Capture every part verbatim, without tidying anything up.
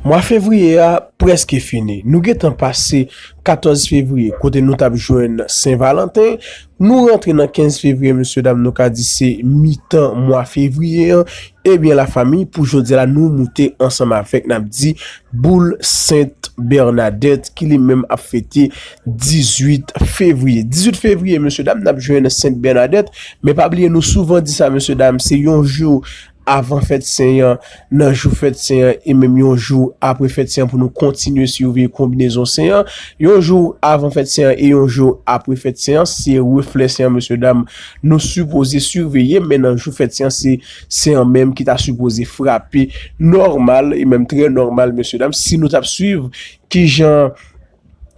Mwa fevriye a prèske fini. Nou gentan pase katòz fevriye, kote nou t ap jwenn Sen Valanten. Nou rantre nan kenz fevriye, mesye dam, nou ka di se mitan mwa fevriye an. Ebyen, lafanmi, pou jodi a la, nou moute ansanm avèk, n ap di, boul Sent Bènadèt, ki li menm ap fete dizuit fevriye. Dizuit fevriye, mesye dam, n ap jwenn Sent Bènadèt, men pa bliye, nou souvan di sa, mesye dam, se yon jou avan fèt sen an, nan jou fèt sen an, e menm yon jou apre fèt sen an pou nou kontinye siveye konbinezon sen an. Yon jou avan fèt sen an e yon jou apre fèt sen an, se reflè sen an, mesye dam, nou sipoze siveye, men nan jou fèt sen an, se sen an menm ki ta sipoze frape nòmal, e menm trè nòmal, mesye dam, si nou t ap swiv kijan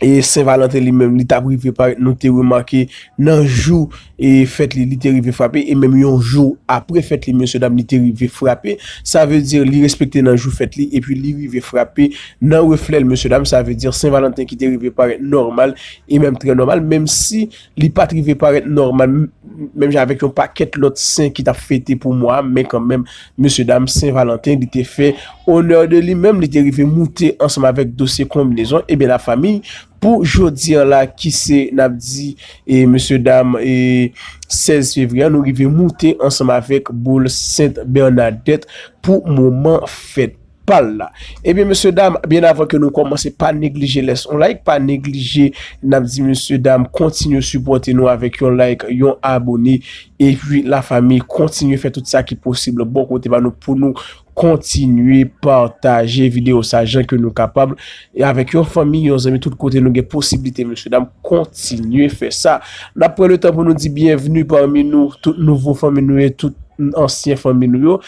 e Sen Valanten li menm, li t ap rive parèt, nou te remake nan jou e fèt li, li te rive frape, e menm yon jou apre fèt li, mesye dam, li te rive frape. Sa vle di, li respekte nan jou fèt li, epi li rive frape nan reflè l, mesye dam. Sa vle di, Sen Valanten ki te rive parèt nòmal, e menm trè nòmal, menm si li pa t rive parèt nòmal, m-, menm jan avèk yon pakèt lòt sen ki t ap fete pou mwa, men kanmenm, mesye dam, Sen Valanten, li te fè onè de li menm, li te rive moute ansanm avèk dosye konbinezon. Ebyen, lafanmi, pou jodi a la, ki se, n ap di, e, mesye dam, e, sèz fevriye, nou rive moute ansanm avèk boul Sent Bènadèt pou moman fèt pa l la. Ebyen, mesye dam, byen avan ke nou kòmanse, pa neglije lès on like, pa neglije, n ap di, mesye dam, kontinye sipòte nou avèk yon like, yon abone, epi lafanmi, kontinye fè tout sa ki posib bò kote pa nou pou nou kontinye pataje videyo sa jan ke nou kapab, e avèk yon fanmi, yon zanmi, tout kote nou gen posiblite, mesye dam, kontinye fè sa. N ap pran letan pou nou di byenvni pami nou, tout nouvo fanmi nou ye, tout ansyen fanmi nou yo.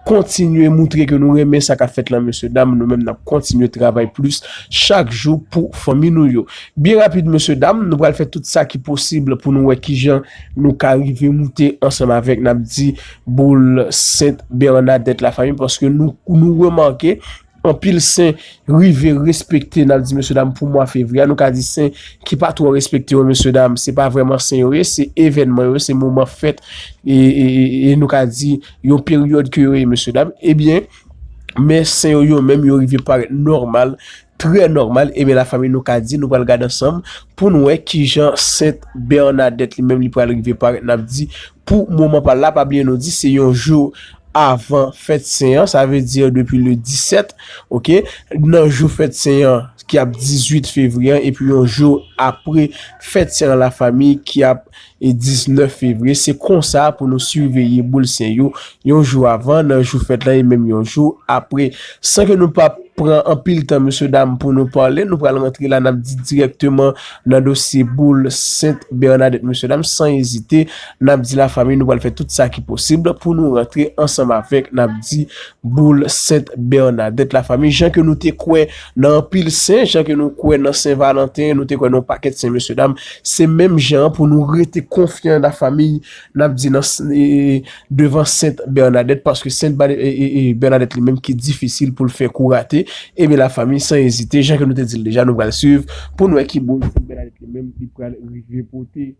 Kontinye moutre ke nou renmen sa k ap fèt lan, mesye dam. Nou menm, n ap kontinye travay plis chak jou pou fanmi nou yo. Byen rapid, mesye dam, nou pral fè tout sa ki posib pou nou wè kijan nou ka rive moute ansanm avèk, n ap di, boul Sent Bènadèt, lafanmi, paske nou, nou remake anpil sen rive respekte, n ap di, mesye dam, pou mwa fevriye a, nou ka di sen ki pa twò respekte yo, mesye dam, se pa vrèman sen yo ye, se evènman yo ye, se moman fèt, e, e, e, e nou ka di, yon peryòd ke yo ye, mesye dam. Ebyen, men sen yo, yo menm, yo rive parèt nòmal, trè nòmal. Ebyen, lafanmi, nou ka di, nou pral gade ansanm pou nou wè kijan Sent Bènadèt li menm, li pral rive parèt, n ap di, pou moman pa l la. Pa bliye, nou di, se yon jou avan fèt sen an, sa vle di depi le disèt, oke, nan jou fèt sen an, ki ap dizuit fevriye an, epi yon jou apre fèt sen an, lafanmi, ki ap, e, diznèf fevriye. Se konsa pou nou siveye boul sen yo, yon jou avan, nan jou fèt la, e menm yon jou apre. San ke nou pa pran anpil tan, mesye dam, pou nou pale, nou pral rantre la, n ap di dirèkteman nan dosye boul Sent Bènadèt, mesye dam, san ezite, n ap di lafanmi, nou pral fè tout sa ki posib pou nou rantre ansanm avèk, n ap di, boul Sent Bènadèt, lafanmi. Jan ke nou te kwè nan anpil sen, jan ke nou kwè nan Sen Valanten, nou te kwè nan yon pakèt sen, mesye dam, se menm jan an pou nou rete konfyan, lafanmi, n ap di nan s-, e, e, devan Sent Bènadèt, paske Sent Ba-, e, e, e, Bènadèt li menm ki difisil pou l fè kou rate. Ebyen, lafanmi, san ezite, jan ke nou te di l deja, nou pral swiv pou nou wè ki boul Sent Bènadèt li menm li pral rive pote.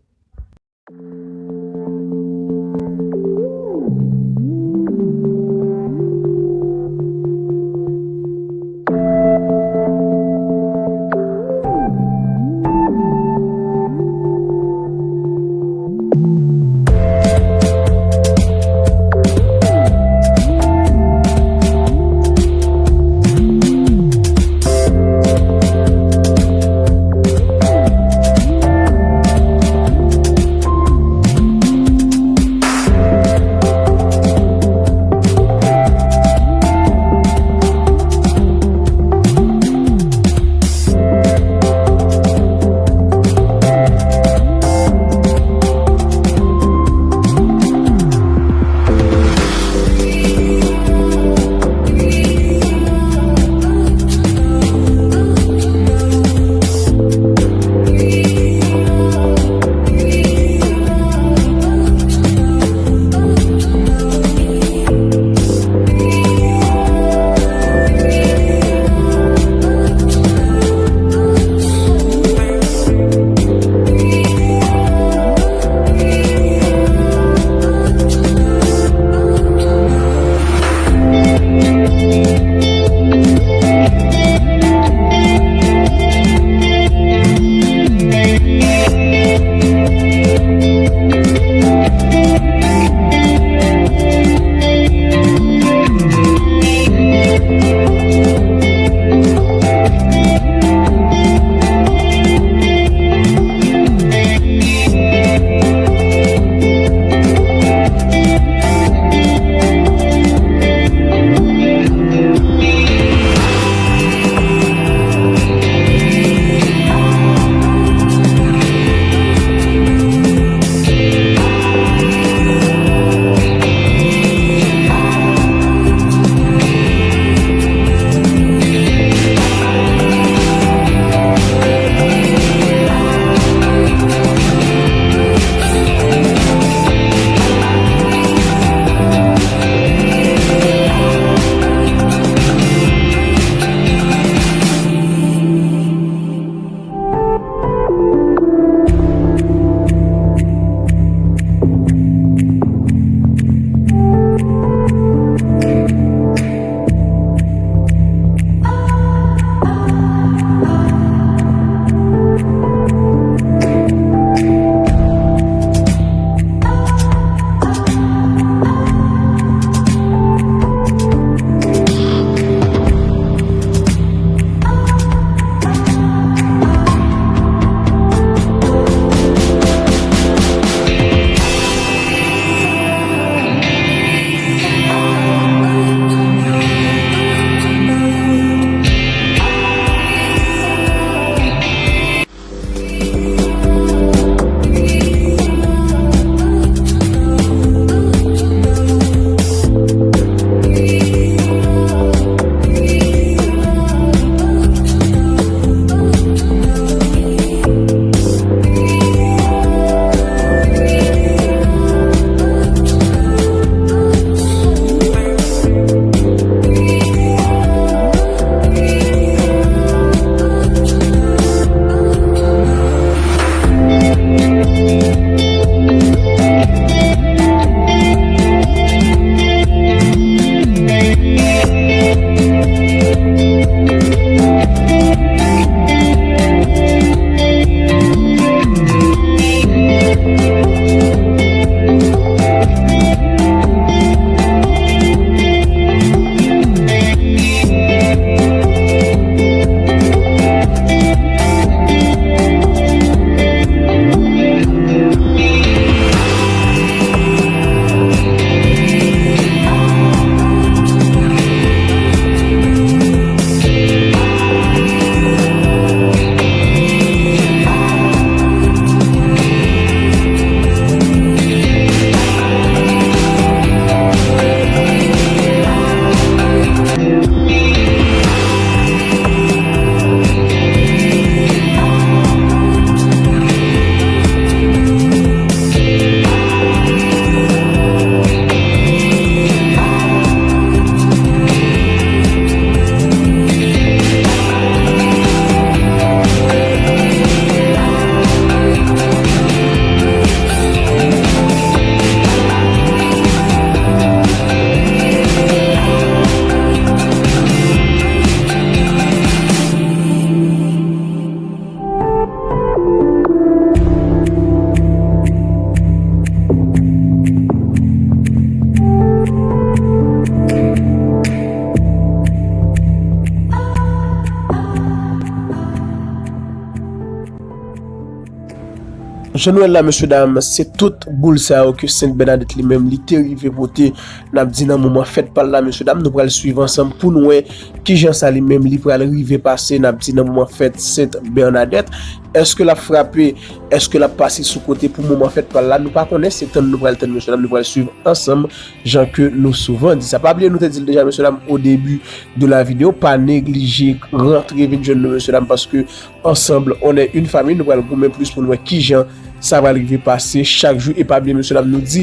Jan nou wè l la, mesye dam, se tout boul sa yo ke Sent Bènadèt li menm li te rive pote. N ap di nan moman fèt pa l la, mesye dam, nou pral swiv ansanm pou n wè kijan sa li menm li pral rive pase. N ap di nan moman fèt Sent Bènadèt, èske l ap frape, èske l ap pase sou kote pou moman fèt pa l la, nou pa konnen, se tann nou pral tann, mesye dam, nou pral swiv ansanm, jan ke nou souvan di sa. Pa bliye, nou te di l deja, mesye dam, o debi de la videyo, pa neglije rantre vin jwenn nou, mesye dam, paske Ensemble, on est une famille, nou pral goumen plis pou n wè kijan sa pral rive pase chak jou. E pa bliye, mesye dam, nou di,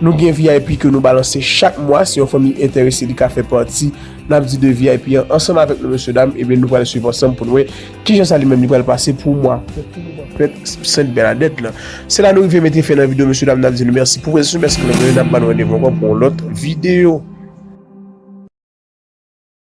nou gen V I P ke nou balanse chak mwa. Si yon fanmi enterese, li ka fè pati. N ap di de V I P an ansanm avèk nou, mesye dam, ebyen, nou pral swiv ansanm pou n wè kijan sa li menm li pral pase pou mwa fèt Sent Bènadèt lan. Se la nou rive mete fen nan videyo, mesye dam, n ap di nou mèsi pou prezans nou, mèsi pou lè nou, n ap ba nou randevou ankò pou yon lòt videyo.